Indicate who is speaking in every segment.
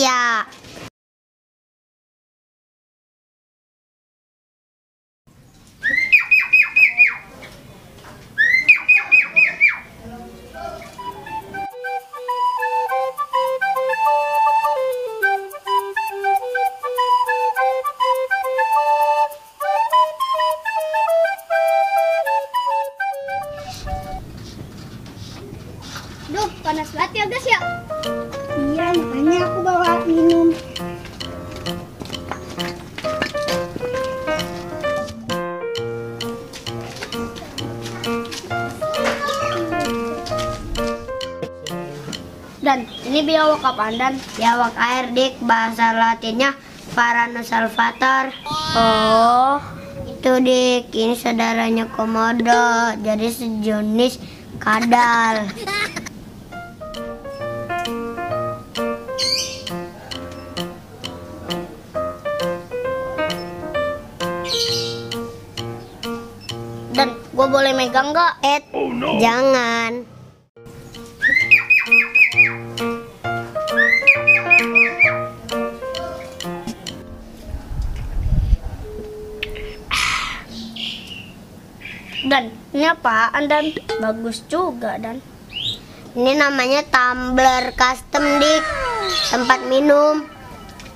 Speaker 1: ya.
Speaker 2: Duh, panas banget ya guys ya. Iya, makanya aku bawa minum.
Speaker 1: Dan ini biawak apaan dan? Biawak air dik, bahasa latinnya Varanus salvator. Oh, itu dik, ini saudaranya komodo, jadi sejenis kadal. Dan gue boleh megang nggak?
Speaker 3: Oh, no.
Speaker 1: Jangan. Dan ini apaan dan? Bagus juga dan. Ini namanya tumbler custom dik, tempat minum.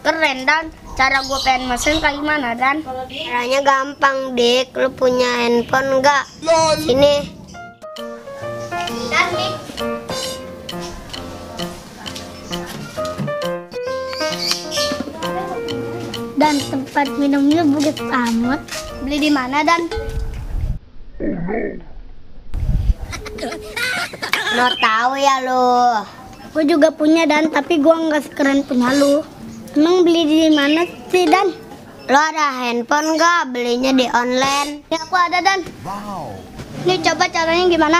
Speaker 1: Keren dan. Cara gue pengen mesen kayak gimana dan? Caranya gampang dik. Lu punya handphone nggak? Sini. Dan dik.
Speaker 2: Dan tempat minumnya buget amat. Beli di mana dan?
Speaker 1: Mau tahu ya lu?
Speaker 2: Gue juga punya dan, tapi gue nggak sekeren punya lu. Emang beli di mana sih dan?
Speaker 1: Lo ada handphone nggak? Belinya di online.
Speaker 2: Ya aku ada dan. Nih coba caranya gimana?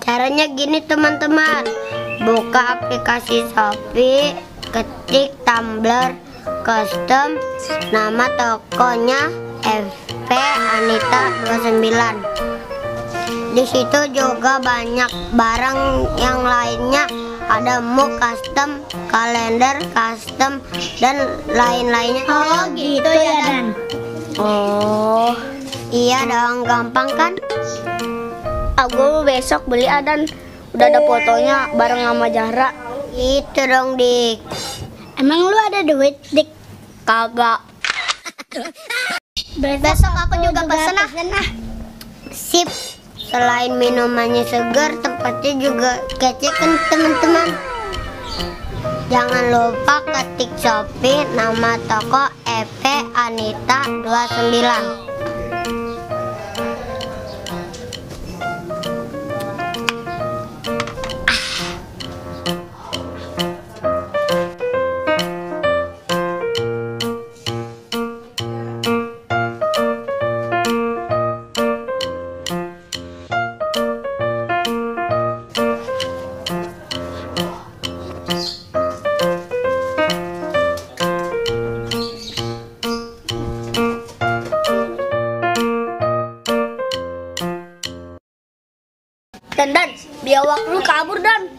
Speaker 1: Caranya gini teman-teman. Buka aplikasi Shopee, ketik tumbler custom, nama tokonya FP Anita 29. Di situ juga banyak barang yang lainnya, ada mug custom, kalender custom, dan lain-lainnya.
Speaker 2: Oh gitu ya dan.
Speaker 1: Oh, iya dong, gampang kan?
Speaker 2: Aku besok beli dan udah ada fotonya bareng sama Zahra.
Speaker 1: Itu dong dik.
Speaker 2: Emang lu ada duit dik?
Speaker 1: Kagak.
Speaker 2: Besok aku juga pesen ah.
Speaker 1: Sip. Selain minumannya segar, tempatnya juga kece kan teman-teman. Jangan lupa ketik Shopee nama toko EP Anita 29.
Speaker 2: Dan biawak lu kabur dan.